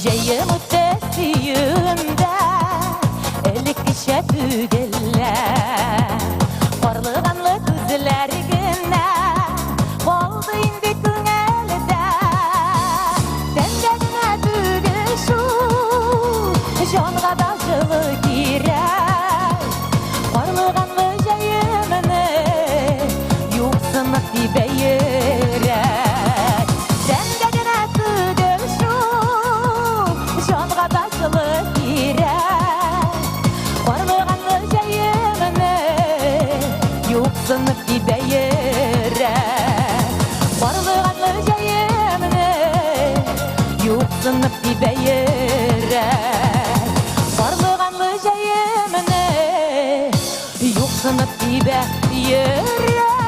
Җәем үтте сөюемдә, элеккечә түгелләр. Карлыганлы күзләр генә калды инде күңелдә. Тәндә генә түгел шул, җанга да җылы кирәк. Карлыганлы җәемне юксынып тибә йөрәк. Тәнгә генә түгел шул, җанга да җылы кирәк. Карлыганлы җәемне юксынып тибә йөрәк. Карлыганлы җәемне юксынып тибә йөрәк. Карлыганлы җәемне юксынып тибә йөрәк.